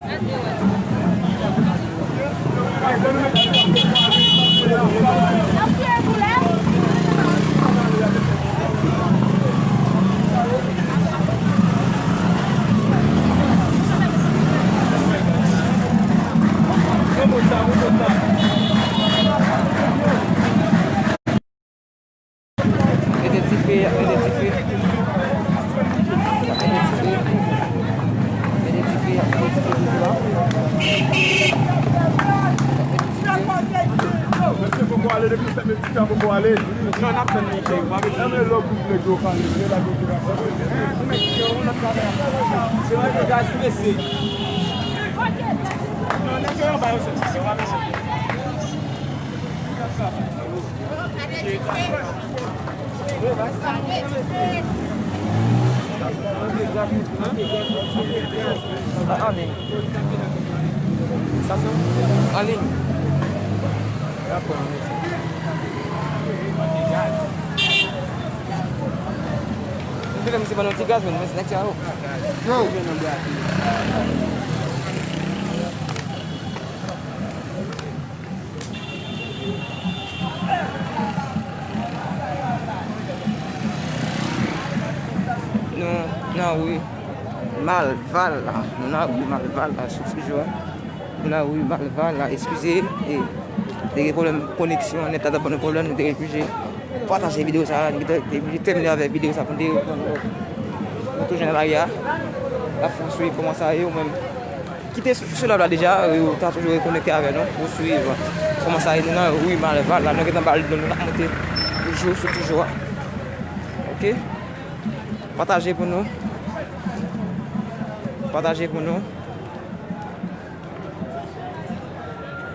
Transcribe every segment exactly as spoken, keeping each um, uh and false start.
Mete dife, y ap mete dife. Y ap mete dife. Mete dife, y ap mete dife toujou la. Mesye poko ale, depi sèt mil ti ka poko ale. Non, n ap tann li, cheri, pa bezwen. Nan men lòt gwoup nèg yo pale, se la yo te ka fè. Se yon lòt bagay. Se yon lòt bagay, mesye. Non, nèg yo anba yo sèl, yo pa bezwen. Sa anliy. Sa se anliy. Dakò, mesye. M te fè misye ban nou ti gaz, men, men se nèg sa yo. Yo. Nou nan ri Malval la. Nou nan ri Malval la, sou Ti Jwa. Nou nan ri Malval la, eskize. E, te gen pwoblèm koneksyon, nèt la t ap ban nou pwoblèm, nou te oblije pataje videyo sa a, nou te oblije tèmine avèk videyo sa a pou nou te reponn. Nou toujou nan lari a. N ap fè w swiv kòman sa ye, ou menm. Ki te sou, sou live la deja, ou ta toujou rekonekte avè nou pou swiv kòman sa ye, nou nan ri Malval la, nou gentan ba l, nou ap monte toujou sou Ti Jwa. Oke? Pataje pou nou. Pataje pou nou.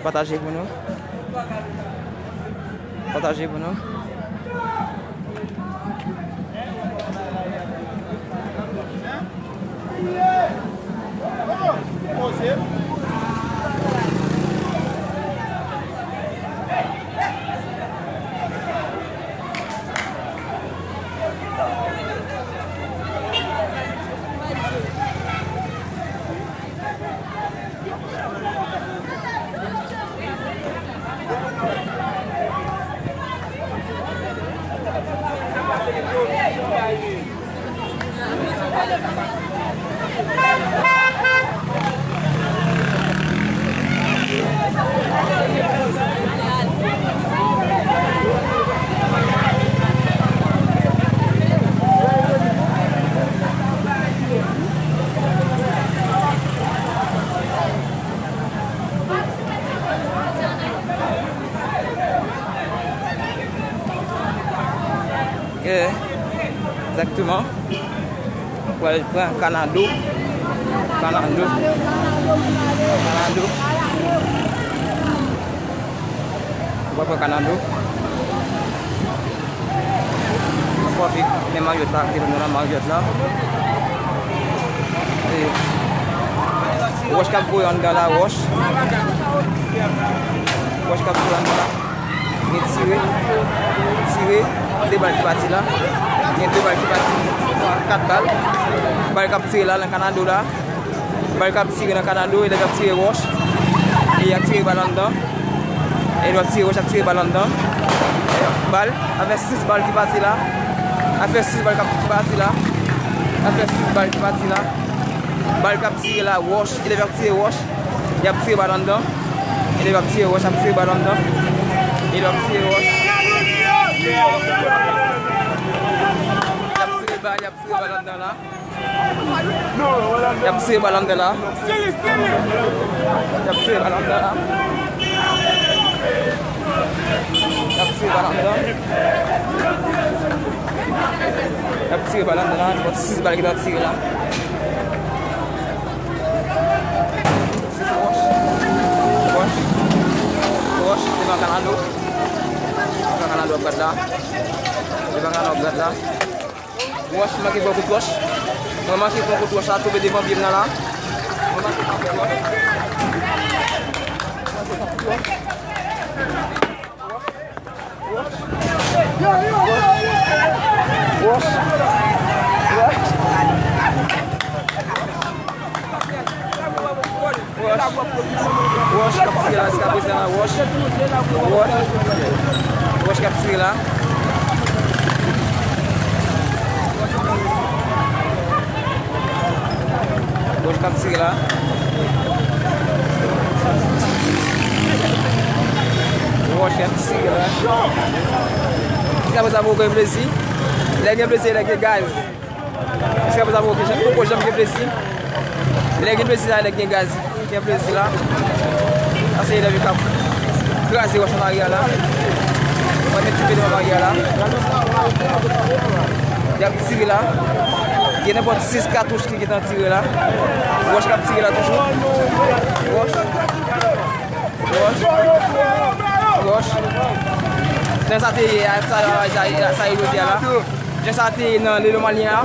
Pataje pou nou. Pataje pou nou. Yeah, egzakteman. Pral pran kanado. Kanado. Kanado. Nou pral pran kanado. Ankò fik men Maryòt la, ki nou nan Maryòt la. E wòch k ap voye anndan la, wòch. Wòch k ap voye anndan la. Gen tire, tire, de bal ki pati la. Gen de bal ki pati, kat bal. Bal k ap tire la nan kanado la. Bal k ap tire nan kanado, elèv y ap tire wòch. E y ap tire bal anndan. Elèv y ap tire wòch, y ap tire bal anndan. Bal, afè sis bal ki pati la. Afè sis bal k ap, ki pati la. Afè sis bal ki pati la. Bal k ap tire la, wòch, elèv y ap tire wòch. Y ap tire bal anndan. Elèv y ap tire wòch, y ap tire bal anndan. Elèv y ap tire wòch. Y ap tire bal, y ap tire bal anndan la. Y ap tire bal anndan la. Y ap tire bal anndan la. Y ap tire bal anndan. Y ap tire bal anndan la. Bon, sis bal ki nan tire la. Sis wòch. Wòch. Wòch, devan kanado. Devan kanado ap gad la. Devan kanado ap gad la. Wòch, manke pran kout wòch. Mwen manke pran kout wòch la, tonbe devan pye m nan la. Mwen manke pran kout wòch. Manke pran kout wòch. Wòch. Wòch. Wòch. Wòch. Wòch. Wòch k ap tire la. Wòch k ap tire la. Wòch k ap tire la. Kisa pou sa pou gen plezi? Lè gen plezi, lè gen gaz. Jiska prezan, poko janm, poko janm gen plezi. Lè gen plezi la, lè gen gaz. Gen plezi la. Sa se elèv k ap kraze wòch an aryè la. Mwen gen ti pede an aryè la. Y ap tire la. Gen nenpòt sis katouch ki gentan tire la. Wòch k ap tire la toujou. Wòch. Wòch. Wòch. Jan sa te ye a, sa, sa, sa, sa ye jodi a la. Jan sa te ye nan Lelo Malyen a.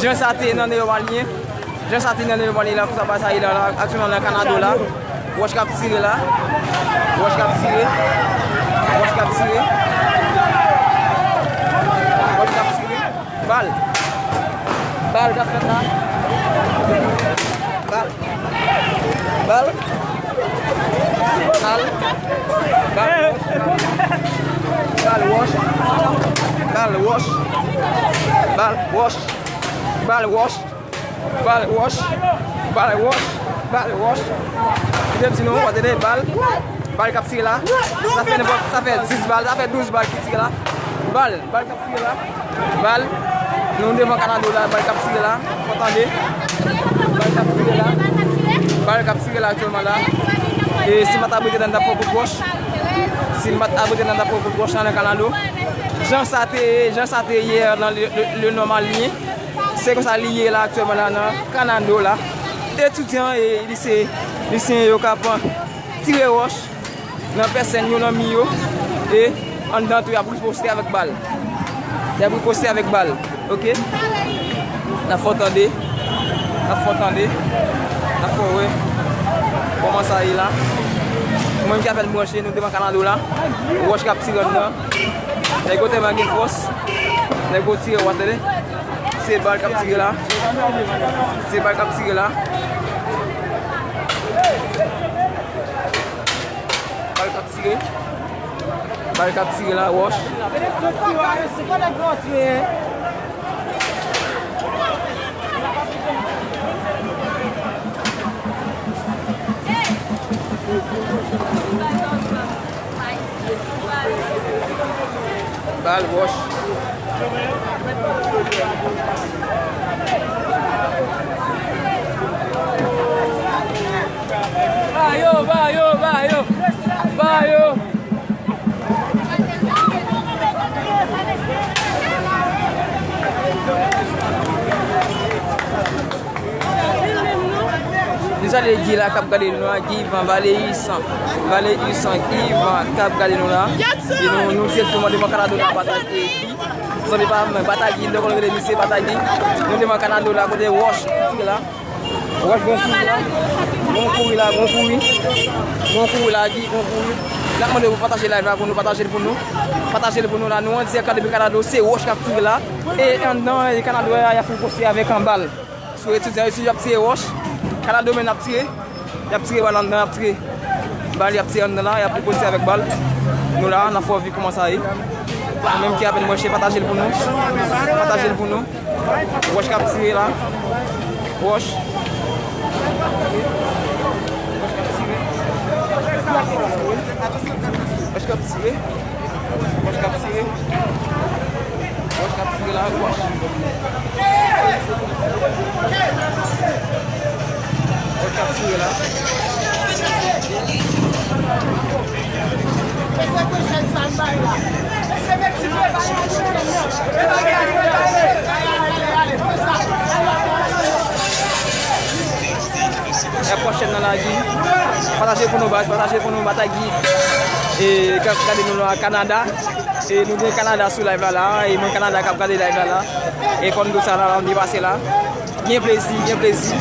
Jan sa te ye nan Lelo Malyen. Jan sa te ye nan Lelo Malyen la, konsa bagay sa ye la, la, aktyèlman nan Kanado la. Wòch k ap tire la. Wòch k ap tire. Wòch k ap tire. Wòch k ap tire. Bal. Bal k ap fèt la. Bal. Bal. Bal. Bal. Bal wòch. Bal wòch. Bal wòch. Bal wòch. Bal wòch. Bal wòch. Bal wòch. Kite m di nou, w ap tande bal. Bal k ap tire la. Sa fè nenpòt, sa fè dis bal, sa fè douz bal ki tire la. Bal, bal k ap tire la. Bal. Nou devan Kanado la, bal k ap tire la. Fò tande. Bal k ap tire la. Bal k ap tire la aktyèlman la. E si m pa t abrite nan, t ap pran kout wòch. Si m pa t abrite nan, t ap pran kout wòch la nan Kanado. Jan sa te ye, jan sa te ye nan le, le, le nòmal li. Se konsa li ye la aktyèlman la nan Kanado la. Etidyan e lise, liseyen yo k ap tire wòch nan pèsèn yo, nan mi yo, e anndan tou y ap riposte avèk bal. Y ap riposte avèk bal, oke? N ap fè w tande, n ap fè w tande, n ap fè w wè kòman sa ye la. Mwen ki apèn branche, nou devan Kanado la, wòch k ap tire anndan. Nèg yo tèlman gen fòs, nèg yo tire, w ap tande. Se bal k ap tire la. Se bal k ap tire la. Bal k ap tire. Bal k ap tire la, wòch. Bal wòch. Ba yo, ba yo, ba yo. Ba yo. Nou salye Guy la k ap gade nou la, Guy Yvan, Valery San, Valery San, Guy Yvan k ap gade nou la. E nou, nou se tou mande mwen Kanado la, Batagi. Zanmi pa m, Batagi, nou konn rele misye Batagi. Nou devan Kanado la, kote wòch ki la. Wòch gon kouri la. Gon kouri la, gon kouri. Gon kouri la, Guy, gon kouri. N ap mande pou pataje live la, pou nou pataje l pou nou. Pataje l pou nou la, nou an dirèk depi Kanado, se wòch k ap tire la. E anndan, e Kanado a, y ap riposte avèk an bal. Sou etidyan yo, si y ap tire wòch, Kanado menm ap tire, y ap tire bal anndan, y ap tire bal, y ap tire anndan la, y ap riposte avèk bal. Nou la, n ap fè w viv kòman sa ye. Nou menm ki apèn branche, pataje l pou nou. Pataje l pou nou. Wòch k ap tire la. Wòch. Wòch k ap tire. Wòch k ap tire. Wòch k ap tire la, wòch. Wòch k ap tire la. Ap pran chèn nan lagi. Pataje pou nou, baz, pataje pou nou, Batagi. E k ap gade nou la, Kanada. E nou gen Kanada sou live la la. E mwen Kanada k ap gade live la la. E fò n di w sa la, la, m depase la. Gen plezi, gen plezi.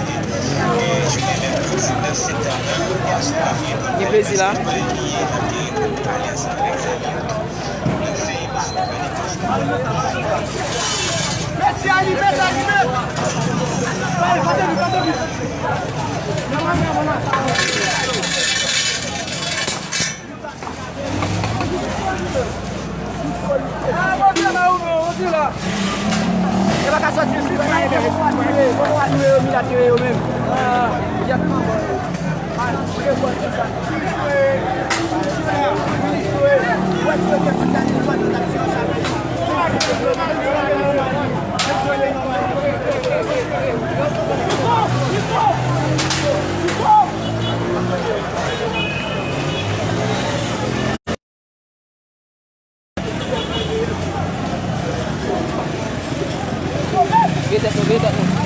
Gen plezi la. Mesye, anime, anime. Pase vit, pase vit. Ka sòti, wi, pa gen. Yo pa dwe, yo pa dwe yo milat yo ye yo menm. Ah, yèt manman yo. Veye tèt nou, veye tèt nou.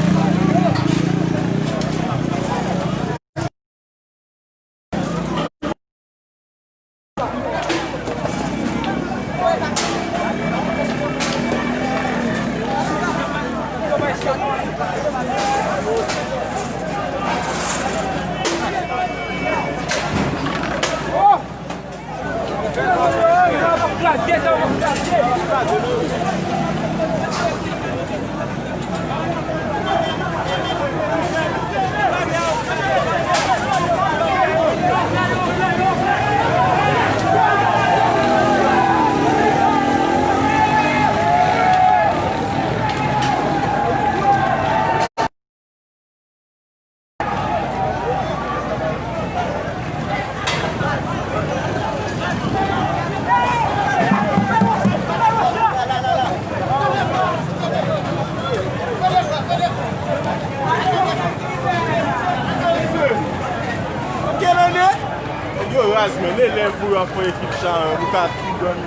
Nèg yo raz, men. Elèv pou yo ap fè ekip sa, pou ka pi grann.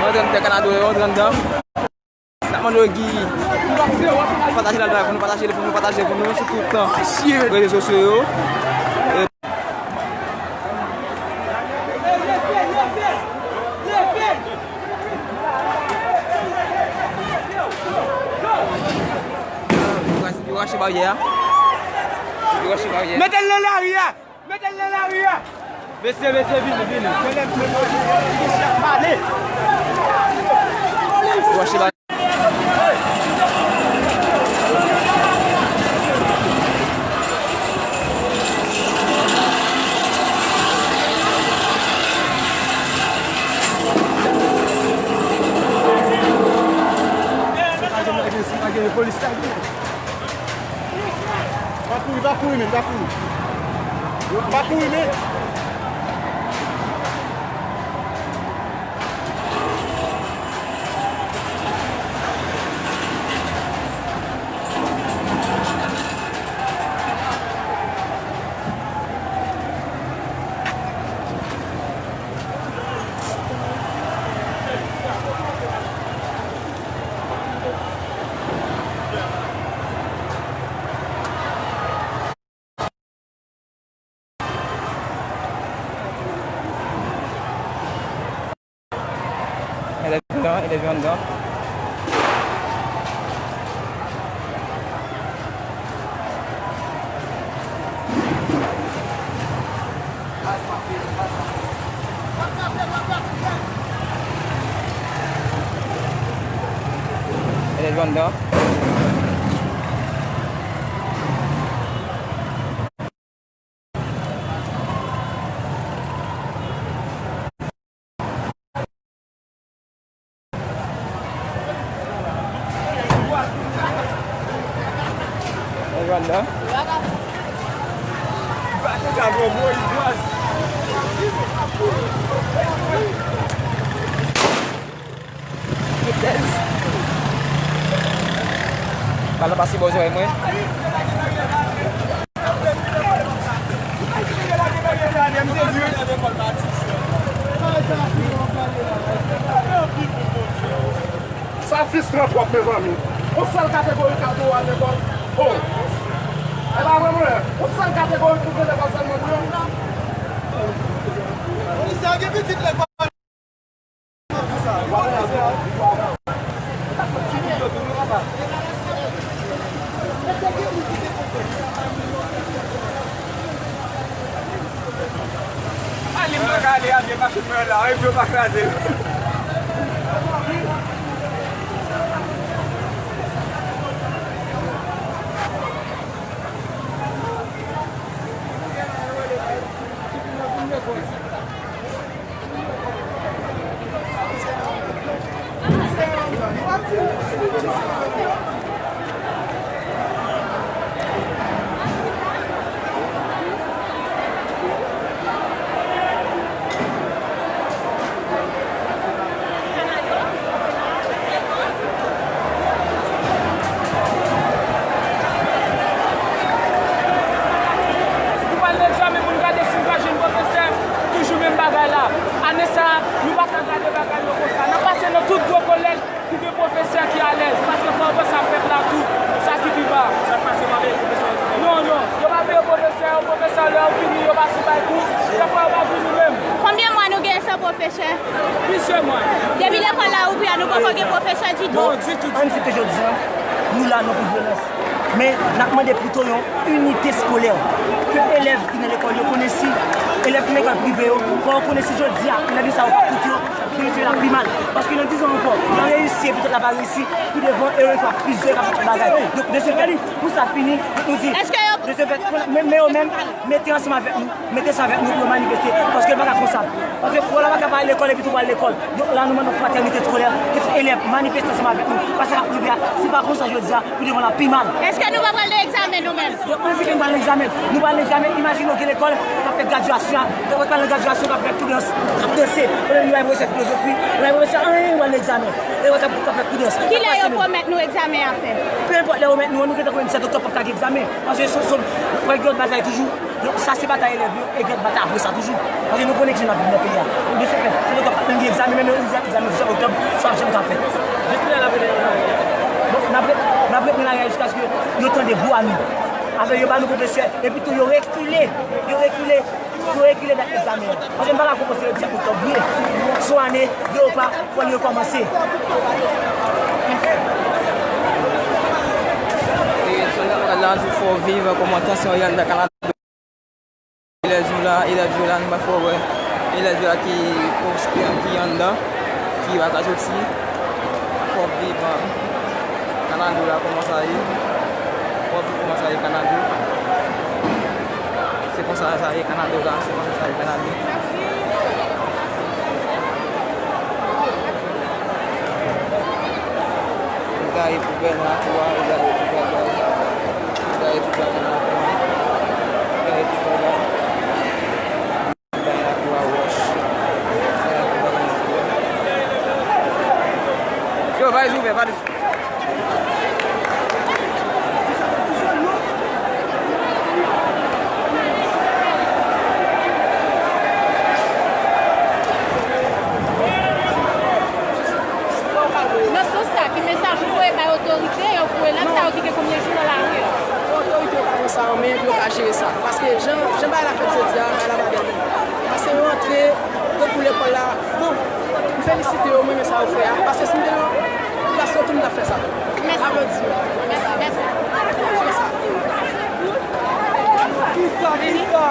Antre anndan, Kanado yo, antre anndan. N ap mande yo ki pataje live la pou nou, pataje li pou nou, pataje pou nou sou tout rezo sosyo yo. E Yo rache baryè a. Yo rache baryè a. Mete l nan lari a! Mete l nan lari a! Mesye, mesye, vini, vini. Yo rache baryè a. Polis la. Pa kouri, pa kouri, men, pa kouri. Pa kouri, men. Elèv yo anndan, elèv yo anndan. Elèv yo anndan. Yo Anndan. Bal la pase bò zòrèy mwen. Sa fristran twòp, mezanmi. Yon sèl kategori k ap dwe al lekòl. Oh! E pa vre, monchè. Yon sèl kategori pou vle lekòl sèlman pou yo. Komisè, gen pitit lekòl. Ale, m pa ka ale a pye, machin mwen la, epi yo pa kraze l. Nou pral nan egzamen pou n gade si n ka jwenn pwofesè, toujou menm bagay la. Ane sa a, nou pa ka gade bagay yo konsa. N ap pase nan tout gwo kolèj pou gen pwofesè ki alèz, paske fò yo panse a pèp la tou, sa ki pi ba. Sa k pase, yo pa peye pwofesè yo? Non, non, yo pa peye pwofesè yo, pwofesè yo, lè yo vini, yo pa sou bay kou, kèk fwa yo pa vini menm. Konbyen mwa nou gen san pwofesè? Plizyè mwa. Depi lekòl la ouvri a, nou poko gen pwofesè ditou. Non, ditou, ditou. Ann di ke jodi a, nou la non pou vyolans. Men, n ap mande pito yon inite eskolè. Ke elèv ki nan lekòl yo konnen si, elèv ki nan lekòl prive yo, fò yo konnen si jodi a, elèv sa yo pa tout yo, pou yo fè la pi mal. Paske nan diz an ankò, y a reyisi, epi tout la pa reyisi, pi devan, e yo pa plizyè k ap fè bagay. Donk, de ce fait, pou sa fini, nou di, de ce fait, men, men yo menm, mete ansanm avèk nou. Mete sa avèk nou pou yo manifeste, paske l pa ka konsa. Paske fò la pa ka pa al lekòl epi tou pa al lekòl. Donk la, nou mande fratènite eskolè, tout elèv manifeste ansanm avèk nou. Paske sa k ap rive a, si pa konsa jodi a, pou devan la pi mal. Èske nou pa pral nan egzamen nou menm? Donk, ann di ke nou pral nan egzamen. Nou pral nan egzamen, imajine w gen lekòl k ap fè gradyasyon, k ap pral nan gradyasyon, k ap fè kou dans, k ap danse. Ou menm, nou pa gen pwofesè filozofi, nou pa gen pwofesè anyen, nou pral nan egzamen. E w ap, k ap fè kou dans. Kilè yo pwomèt nou egzamen ap fèt? Pe enpòt lè yo pwomèt nou an, nou gentan konnen disèt oktòb p ap ka gen egzamen. Paske se, se, w ap gen lòt batay toujou. Donk, sa se batay elèv yo, e gen batay apre sa toujou. Paske nou konnen kijan n ap viv nan peyi a. Donk, de ce fait, se nou k ap gen egzamen, menm egzamen disèt oktòb, sa ap janm ka fèt. Jis lè n ap rete nan lari. Donk, n ap re-, n ap rete nan lari a jiskaske yo tande vwa nou. Apre, yo ba nou pwofesè, epi tou yo rekile, yo rekile, yo rekile dat egzamen an. Paske m pa ka konprann se disèt oktòb vre. Se yon ane, de ou pa, fò l rekòmanse. E, jounal la di fò viv, kòman tansyon ye anndan Kanada. Elèv yo la, elèv yo la, nou pa fò wè. Elèv yo la ki, ki anndan, ki pa ka soti. Fò viv, Kanado la, kòman sa ye. Fò viv kòman sa ye Kanado. Se konsa sa ye Kanado la, se konsa sa ye Kanado. Gaye poubèl nan lakou a, gaye tout bagay. Gaye tout bagay nan lakou a. Gaye tout bagay. Gaye lakou a wòch. Gaye tout bagay nan lakou a. Yo, valiz ouvè, valiz. Nan sans sa, ki mesaj ou voye bay otorite yo pou elèv sa yo ki gen konbyen jou nan lari a? Fò otorite yo pa pran sa an men, pou yo ka jere sa. Paske jan, jan bagay la fèt jodi a, bagay la pa bèl menm. Paske yo antre, tankou lekòl la, bon, m felisite yo, m renmen sa yo fè a. Paske si m te nan plas yo tou, m t ap fè sa tou. Mèsi. Aplodi yo. Mèsi, mèsi.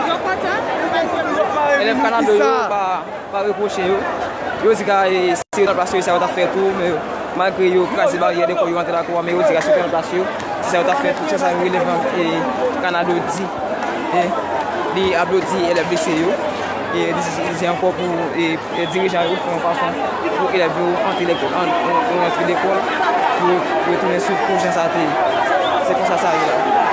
Yo kontan? Elèv Kanado yo pa, pa repwoche yo. Yo di ka, e, si yo t al plas yo, sa yo t ap fè tou, men malgre yo kraze baryè, dekò yo antre lakou a, men yo di ka si yo t al plas yo, se sa yo t ap fè tou. Se sa yo rele, e, Kanado di. E, li aplodi elèv lise yo. E, li di, li di ankò pou, e, e, dirijan yo fè yon fason pou elèv yo antre lekòl, an, an, antre lekòl, pou yo retounen sou kou jan sa te ye. Se konsa sa ye la.